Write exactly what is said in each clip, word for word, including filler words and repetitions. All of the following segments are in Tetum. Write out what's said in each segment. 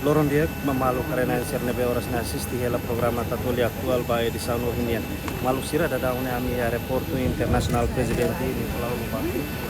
Loron di'ak ba maluk haree-na'in sira ne'ebé oras ne'e asiste hela programa Tatoli Atuál ba edisaun ohin nian. Maluk sira, daudaun ne'e ami iha Aeroportu Internasionál Prezidente Nicolau Lobato.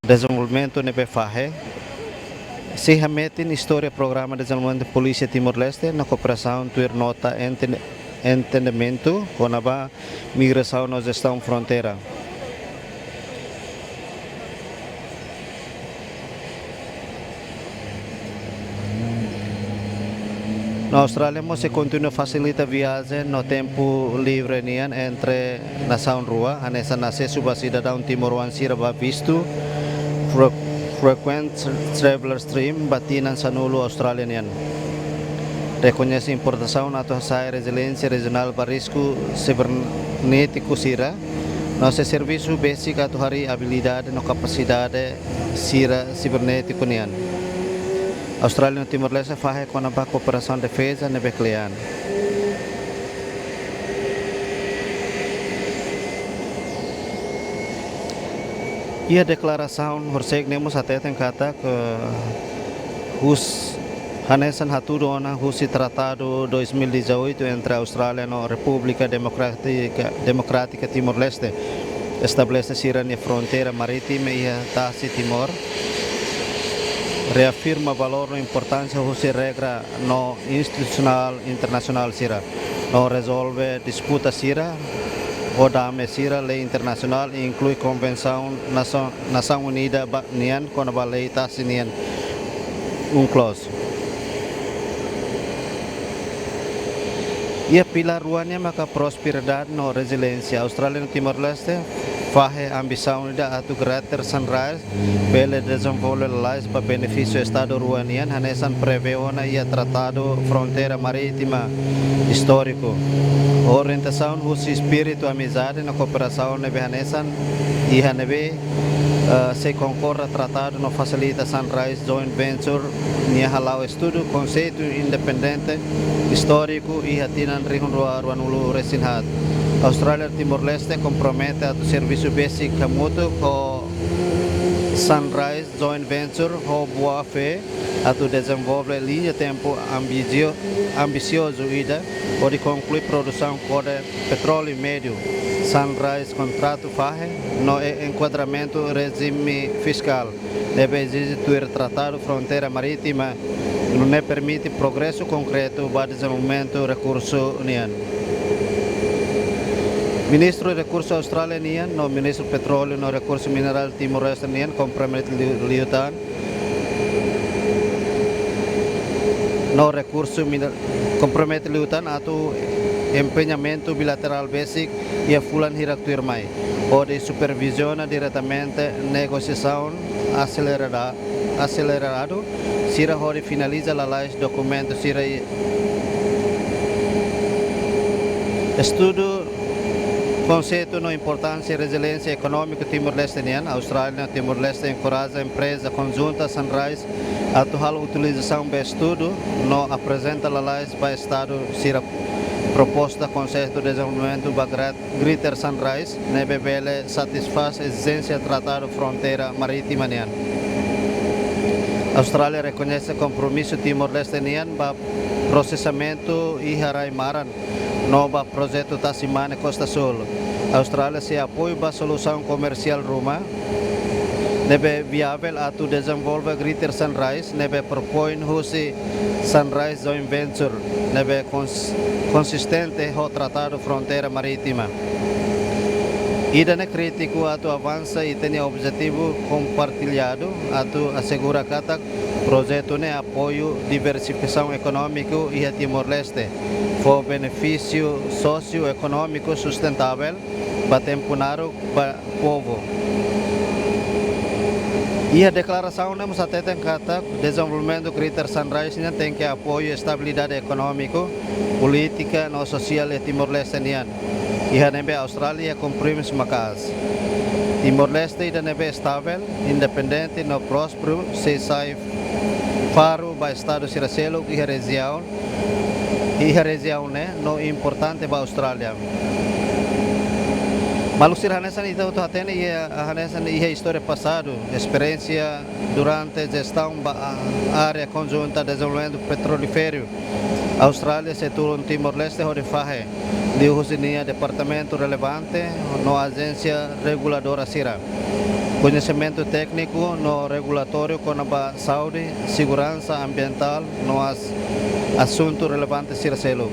Dezenvolvimentu ne'ebé fahe. Sei hametin istória programa dezenvolvimentu Polísia Timor-Leste no kooperasaun tuir nota enten-, entendimentu kona-ba migrasaun no jestaun fronteira. No Austrália mós sei kontinua fasilita viajen no tempu livre nian entre nasaun rua, hanesan asesu ba sidadaun timoroan sira ba vistu, fre-, frequent traveler stream ba tinan sanulu Austrália nian. Rekoñese importasaun atu hasa'e reziliénsia rejionál ba risku sibernétiku sira, no sei servisu besik atu harii abilidade no kapasidade sira sibernétiku nian. Austrália no Timor-Leste fahe kona-ba kooperasaun defeza ne'ebé kle'an. Iha deklarasaun horisehik ne'e mós hateten katak, eh, hus-, hanesan hatudu ona husi Tratadu dois mil e dezoito entre Austrália no Repúblika Demokrátika, Demokrátika Timor-Leste, estabelese sira-nia fronteira marítima iha tasi Timor, reafirma valór no importánsia husi regra no institusionál internasionál sira, no rezolve disputa sira ho dame sira, lei internasionál, inklui Konvensaun Nasaun, Nasaun Unida ba, nian kona-ba lei tasi nian, UNCLOS. Iha pilár rua nian maka prosperidade no reziliénsia. Austrália no Timor-Leste fahe ambisaun ida atu Greater Sunrise bele dezenvolve lalais ba benefísiu estadu rua nian, hanesan prevee ona iha Tratadu Fronteira Marítima istóriku. Orientasaun husi espíritu amizade no kooperasaun ne'ebé hanesan iha ne'ebé, eh, sei konkorda tratadu no fasilita Sunrise Joint Venture nia hala'o estudu konseitu independente istóriku iha tinan rihun rua ruanulu resin haat. Austrália Timor-Leste kompromete atu servisu besik hamutuk ho Sunrise Joint Venture ho boa fé atu dezenvolve liña tempu ambisio-, ambisiozu ida hodi konklui produsaun kode petróleu médiu, Sunrise kontratu fahe no e-, enkuadramentu rejime fiskál ne'ebé ezije tuir Tratadu Fronteira Marítima, nune'e permite progresu konkretu ba dezenvolvimentu rekursu nian. Ministru Rekursu Austrália nian no Ministru Petróleu no Rekursu Minerál Timor-Leste nian kompromete liu-, liután no rekursu miner-, kompromete liután atu empeñamentu bilaterál besik iha fulan hirak tuirmai, hodi superviziona diretamente negosiasaun aselerada-, aseleradu sira hodi finaliza lalais dokumentu sira i-, estudu konseitu no importánsia reziliénsia ekonómiku Timor-Leste nian. Austrália no Timor-Leste enkoraja empreza konjunta Sunrise atu halo utilizasaun ba estudu no aprezenta lalais ba estadu sira proposta konseitu dezenvolvimentu ba Great-, Greater Sunrise ne'ebé bele satisfás ezijénsia Tratadu Fronteira Marítima nian. Austrália rekoñese kompromisu Timor-Leste nian ba prosesamentu iha rai-maran no ba projetu Tasi Mane Costa Sul. Austrália sei apoiu ba solusaun komersiál ruma ne'ebé viavel atu dezenvolve Greater Sunrise ne'ebé propoin husi Sunrise Joint Venture ne'ebé kons-, konsistente ho Tratadu Fronteira Marítima. Ida-ne'e krítiku atu avansa ita-nia objetivu kompartilladu atu asegura katak projetu ne'e apoiu diversifikasaun ekonómiku iha Timor-Leste, fó benefísiu sosioekonómiku sustentável ba tempu naruk ba povu. Iha deklarasaun ne'e mós hateten katak dezenvolvimentu Greater Sunrise nian tenke apoiu estabilidade ekonómiku, polítika no sosiál iha Timor-Leste nian. Iha ne'ebé Austrália kompromisu maka'as. Timor-Leste ida ne'ebé estável, independente no prósperu sei sai faru ba estadu sira seluk iha rejiaun, iha rejiaun ne'e no importante ba Austrália. Maluk sira, hanesan ita hotu hatene, iha, hanesan iha istória pasadu, esperiénsia durante jestaun ba área konjunta dezenvolvimentu petrolíferu, Austrália sei tulun Timor-Leste hodi fahe liuhusi nia departamentu relevante no ajénsia reguladora sira, koñesimentu tékniku no regulatóriu kona-ba saúde, seguransa ambientál no as-, asuntu relevante sira seluk.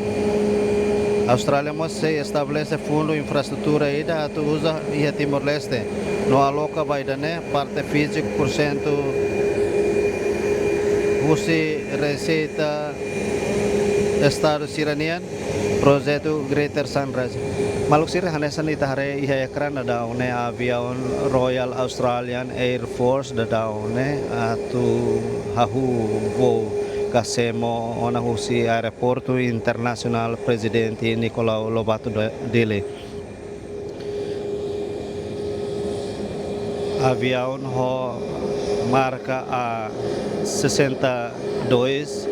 Austrália mós sei estabelese fundu infraestrutura ida atu uza iha Timor-Leste no aloka ba ida-ne'e parte vinte por cento husi reseita estadu sira-nian, projetu Greater Sunrise. Maluk sira, hanesan ita haree iha ekrán daudaun ne'e, aviaun Royal Australian Air Force daudaun ne'e atu hahú voo ka semo ona husi Aeroportu Internasionál Prezidente Nicolau Lobato, Dili. Aviaun ho marka A sessenta e dois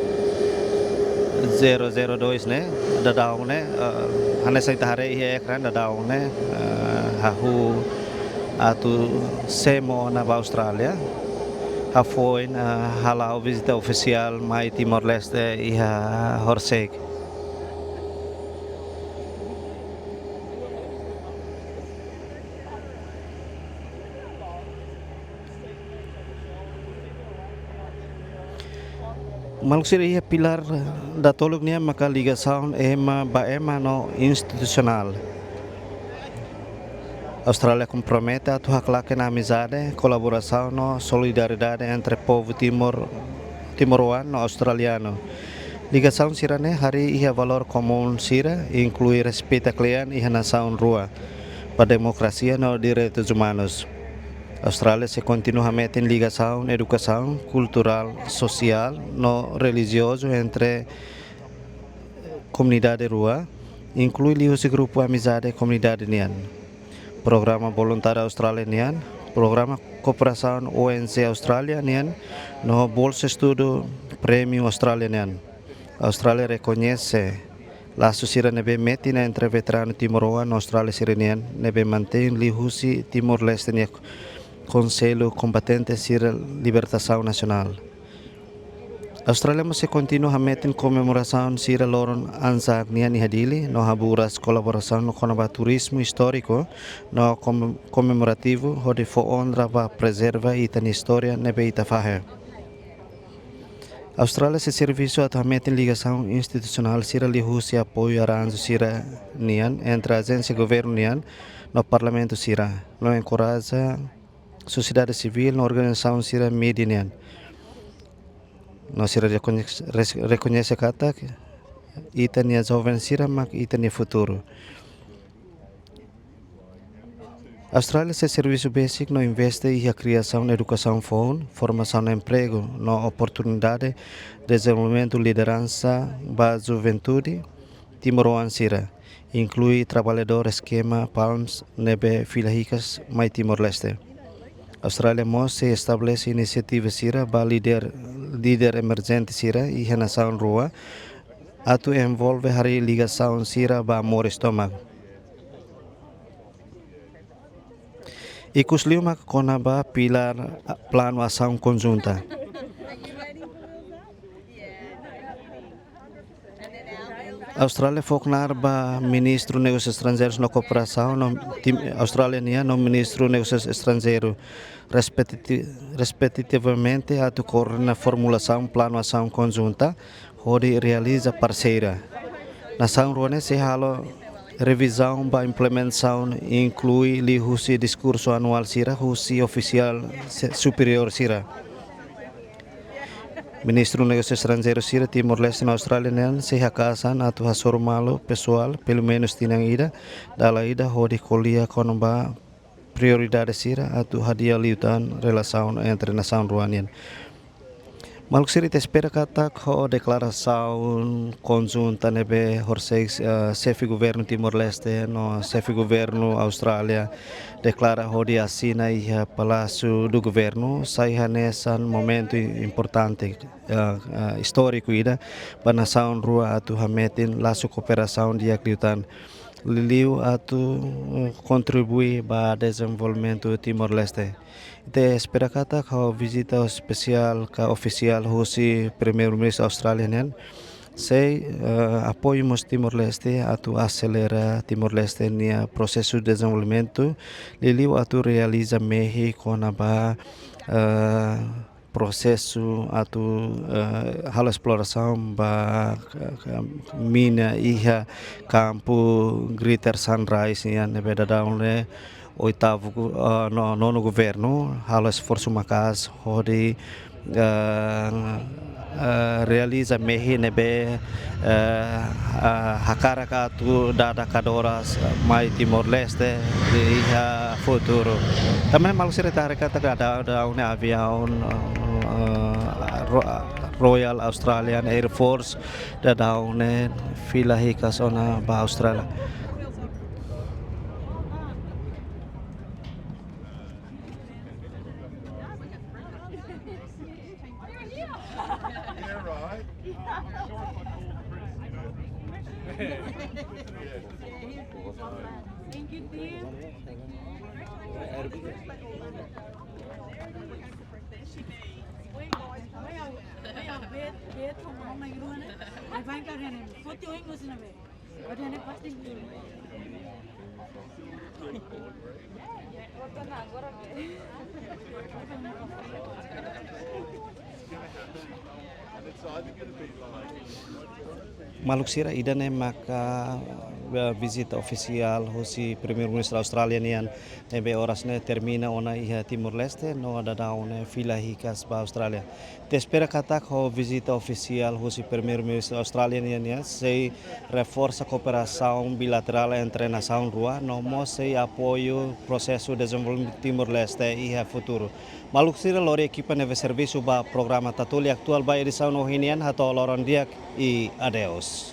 zero zero dois ne'e, daudaun ne'e, eh, hanesan ita haree iha ekrán daudaun ne'e, eh, hahú atu semo ona ba Austrália. Hafoin, eh, hala'o vizita ofisiál mai Timor-Leste iha horisehik. Maluk sira, iha pilár datoluk nian maka ligasaun ema ba ema no institusionál. Austrália kompromete atu haklaken amizade, kolaborasaun no solidariedade entre povu Timor, timoroan no australianu. Ligasaun sira-ne'e harii iha valór komún sira, inklui respeita kle'an iha nasaun rua, ba demokrasia no direitus umanus. Austrália sei kontinua hametin ligasaun edukasaun, kulturál, sosiál no relijiozu entre komunidade rua, inklui liuhusi grupu amizade komunidade nian, programa voluntáriu Austrália nian, programa kooperasaun O N G Austrália nian, no bolsa estudu Prémiu Austrália nian. Austrália rekoñese lasu sira ne'ebé metin entre veteranu timoroan no Austrália sira-nian ne'ebé mantein liuhusi Timor-Leste nia Konsellu Kombatente sira Libertasaun Nasionál. Austrália mós sei kontinua hametin komemorasaun sira loron ANZAC nian iha Dili, no haburas kolaborasaun kona-ba turizmu istóriku no kom-, komemorativu hodi fó onra ba prezerva ita-nia istória ne'ebé ita fahe. Austrália sei servisu atu hametin ligasaun institusionál sira liuhusi apoiu aranju sira-nian entre ajénsia governu nian no parlamentu sira, no enkoraja sosiedade sivíl no organizasaun sira mídia nian. No sira rekoñes-, res-, rekoñese katak ita-nia joven sira mak ita-nia futuru. Austrália sei servisu besik no investe iha kriasaun edukasaun foun, formasaun empregu no oportunidade dezenvolvimentu lideransa ba juventude timoroan sira, inklui traballadór eskema PALMS ne'ebé fila hikas mai Timor-Leste. Austrália mós sei estabelese inisiativa sira ba líder, líder emerjente sira iha nasaun rua, atu envolve harii ligasaun sira ba moris tomak. Ikusliu mak kona-ba pilár, ah, planu asaun konjunta. Austrália fó knaar ba Ministru Negósius Estranjeirus no Kooperasaun no Tim-, Austrália nian no Ministru Negósius Estranjeirus, respetiti-, respetitivamente, atu koordena formulasaun planu asaun konjunta hodi realiza parseria. Nasaun rua ne'e sei halo revizaun ba implementasaun, inklui liuhusi diskursu anuál sira husi ofisiál se-, superiór sira. Ministru Negósius Estranjeirus sira Timor-Leste no Austrália nian sei hakaas an atu hasoru malu pesoál, pelumenus tinan ida, dala ida hodi ko'alia kona-ba prioridade sira atu hadi'a liután relasaun entre nasaun rua nian. Maluk sira, ita espera katak ho deklarasaun konjunta ne'ebé horisehik, eh, xefe governu Timor-Leste no xefe governu Austrália deklara hodi asina iha Palásiu do Governu, sai hanesan momentu importante, eh, eh, istóriku ida ba nasaun rua atu hametin lasu kooperasaun di'ak liután, liuliu atu, eh, kontribui ba dezenvolvimentu Timor-Leste. Ita espera katak ho vizita espesiál ka ofisiál husi Primeiru-Ministru Austrália nian, sei, eh, apoiu mós Timor-Leste atu aselera Timor-Leste nia prosesu dezenvolvimentu, liuliu atu realiza mehi kona-ba, eh, prosesu atu, eh, halo esplorasaun ba, eh, mina iha kampu Greater Sunrise nian ne'ebé daudaun ne'e oitavu gu-, eh, no-, nonu governu halo esforsu maka'as hodi, eh, eh, realiza mehi ne'ebé, eh, eh, hakarak atu dada kadoras mai Timor-Leste iha futuru. Tanba ne'e maluk sira ita haree katak daudaun ne'e aviaun, eh, eh, Ro-, Royal Australian Air Force daudaun ne'e fila hikas ona ba Austrália. Maluk sira, ida-ne'e maka, eh, vizita ofisiál husi Primeiru-Ministru Austrália nian, ne'ebé oras ne'e termina ona iha Timor-Leste, no daudaun ne'e fila hikas ba Austrália. Ita espera katak ho vizita ofisiál husi Primeiru-Ministru Austrália nian, nian sei reforsa kooperasaun bilaterál entre nasaun rua, no mós sei apoiu prosesu dezenvolvimentu Timor-Leste iha futuru. Maluk sira, lori ekipa ne'ebé servisu ba programa Tatoli Atuál ba edisaun ohin nian, hato'o loron di'ak i adeus.